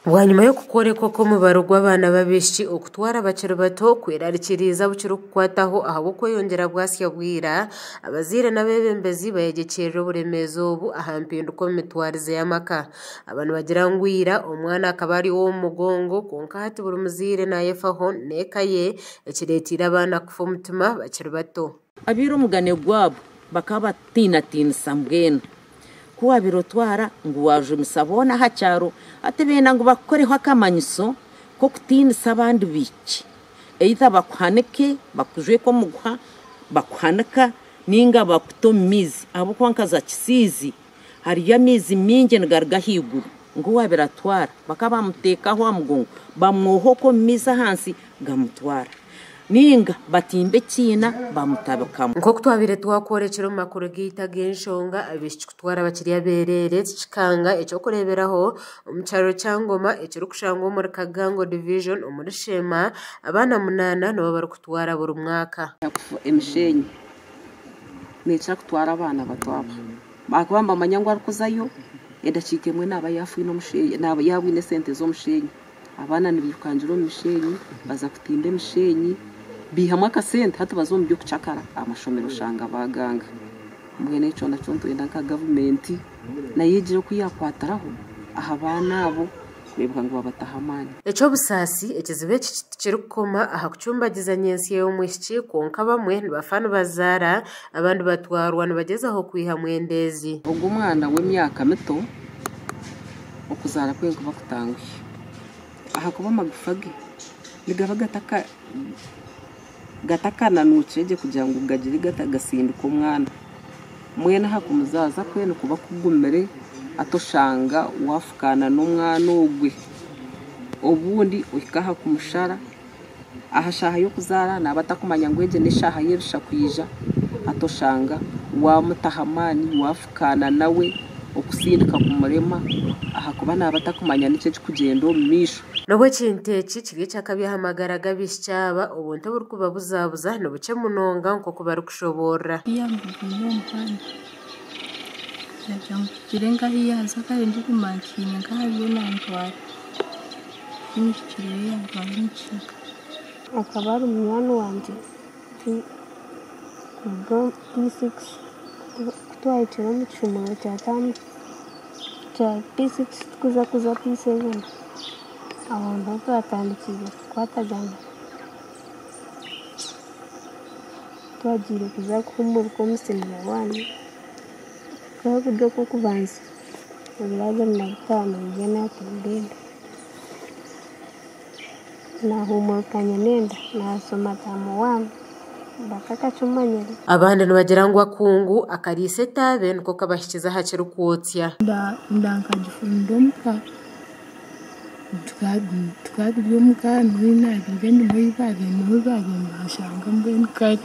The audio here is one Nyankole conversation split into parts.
Bwanyima y'okukworekwa kw'omubaro gw'abaana b'abaishiki okutwara bakiri bato kwerarikiriza abu kirikukwataho ahabw'okweyongyera bwasya bwira, abazaire n'abeebembezi bayegyekyerera oburemeezi obu aha mpinduka omu mitwarize y'amaka. Aba nibagira ngu ira omwana akaba ari ow'omu mugongo kwonka hati buri muzaire naayefaho n'eka ye ekireeteire abaana kufa omutima bakiri bato. Abaire omugane gwabo bakabatiinatiinisa mbwenu ku waabaire otwara ngu waajumisa boona aha kyaro hati benda ngu bakukoreho akamanyiso k'okutiinisa abandi baishiki either bakuhanike bakujweke omuguha bakuhanika ninga bakute omu maizi ahabw'okuba nka za Kisiizi hariyo amaizi maingi nigaruga ahaiguru ngu owaabaire atwara bakaba bamuteekaho aha mugongo bamwoha okwo omu maizi ahansi gamutwara. Nainga batimba ekiina bamutabikamu. Nk'oku twabaire twakworekire omu makuru gaitu ag'enshonga, abaishiki kutwara bakiri abeereere tikikanga. Eky'okureeberaho, omu kyaro kya Ngoma ekirikushangwa omuri Kagango Division omuri Sheema, abaana munaana nibo barikutwara buri mwaka. Emishenyi neekira kutwara abaana bato aba ahakuba nibamanya ngu arikuzayo edakiika emwe naaba yaabwine esente z'omushenyi. Abaana nibairukangira omu mishenyi baza kutimba emishenyi baihamu akasente hati baza omu by'okucakara aha mashomero oshanga baaganga. Mbwenu ekyo nakyo nitwenda nka gavumenti nayo egire oku yaakwatiraho aha baana abo kureebeka ngu baabataho amaani. Eky'obusaasi, ekizibu eki tikirikukoma aha kucumbagiza nyentsya y'omwishiki kwonka abamwe nibafa nibazaara abandi batwarwa nibagyezaho kwihamu endeezi. Ogwo omwana w'emyaka mito okuzaara kwe nikuba kutanguhi ahakuba amagufa ge nigaba gatakananukire gye kugira ngu gagire gata gasindike omwana. Mbwenu aha kumuzaaza kwe nikuba kugumire hati oshanga waafukaana n'omwana ogwe. Obundi ohika aha kumushara, aha shaaha y'okuzaara naaba atakumanya ngu egi n'eshaaha y'ebisha kwija, hati oshanga waamutaho amaani waafukaana nawe okusindika kumurema ahakuba naaba atakumanya niki ekirikugyenda omu maisho. N'obu ekintu eki kiri eky'akabi aha magara g'abaishiki aba, obuntu oburikubabuzabuza nibukye munonga nk'oku barikushoboorora. Yambugaine omu muhanda nagira ngu tugire nkahi yaaza kare ndiguma ntiine nk'ahariyo nantwara timuhikireyo yantwara omu kishaka. Akaba ari munywani wangye kuruga P6 ku twahikire omu kishumuuro kya term kya P6 tukuza kuza P7 aho niho twatandikiire kukwatagana. Twagiire kuza kuhumuruka omu senior one kukaba kuri okw'okubanza 2025 nibwo naatunga enda. Naahumurukanye n'enda naashoma term one batakakimanyire. Abandi nibagira ngu akungu akariisa etaabe niko kabahikize aha kirikwotsya. Enda nkagifundira omuka, tukaba turi omuka niho naabiire ndimu ei baabiire niho baabiire nibanshanga mbwenu kare.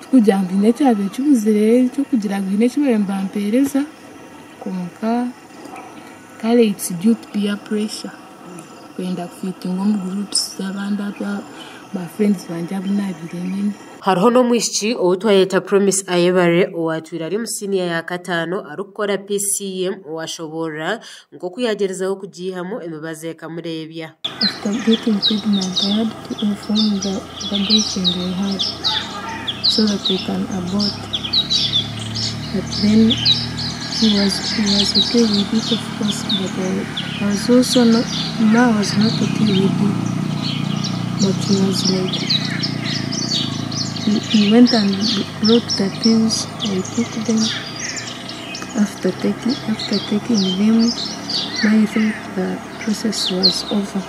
Tikugira ngu haine ekyabiire kibuzire ekyokugira ngu haine eki baabiire nibampeereza kwonka kare it's due to peer pressure kwenda kufiitinga omu groups z'abandi ba friends bangye abu naabiire nyine. Hariho n'omwishiki ou twayeta Promise Ayebare owaatwire ari omu siniya ya kataano arikukora PCM owashoboorora nk'oku yaagyerezaho kugiihamu emibazi ekamureebya. After getting pregnant, I had to inform the boyfriend I had so that we can abort. But then he was okay with it, of course, but I was also not, now I was not okay with it. But he was like, he went and brought the pills, I took them. After taking them, I thought the process was over.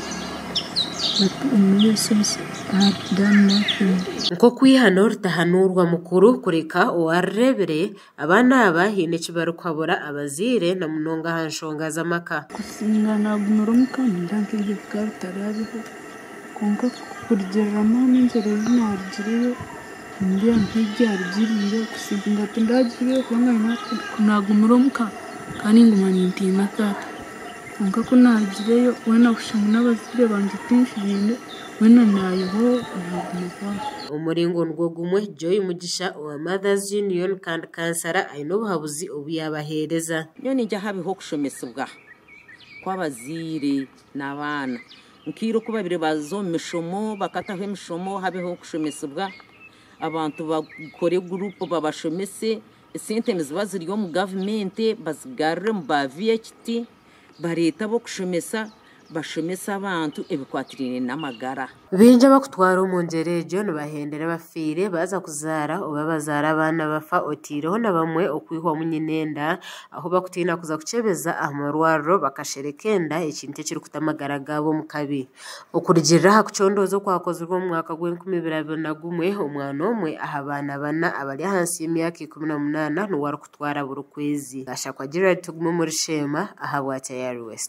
But in real sense, I had done nothing. Nk'okwihana ritahanuurwa mukuru kureka owarureebire, abaana aba haine eki barikuhabura abazaire na munonga aha nshonga z'amaka. Kusinga nagumira omuka nindeeba nk'ebyo bikaba bitarabeho kwonka kurugiirira maama engyero ei narugireyo nindeeba nk'egi arugiriire kusinga tindagiireyo kubanga nagumire omuka kandi nguma nintiina taata. Kwonka ku naarugireyo weena kushusha ngu n'abazaire bangye tinkibaine, weena naayehaho naaguma nk'aho. Omuringo nigwo gumwe Joy Mugisha owa Mothers Union kandi kansara aine obuhabuzi obu yaabaheereza. Nyowe ningya habeho okushomesibwa kw'abazaire n'abaana. Nkaira oku babire baza omu mishomo bakataho emishomo habeho okushomesibwa abantu bakore guruupu babashomese esente niziba ziri omu gavumenti bazigarure omu ba VHT bareete ab'okushomesa bashomese abantu ebikwatiraine n'amagara. Baingi abakutwara omu ngyera egyo nibahendera bafiire baaza kuzaara oba bazaara abaana bafa oteireho na bamwe okwihwamu nyina enda ahu bakutiina kuza kukyebeza aha marwariro bakashereka enda ekintu ekirikuta amagara gaabo omu kabi. Okurugiirira aha kucondooza okwakozirwe omu mwaka gw'e2021, omwana omwe aha baana bana abari ahansi y'emyaka 18 niwe arikutwara buri kwezi. Gashakwa Gerald Tugume omuri Sheema ahabwa Tayari West.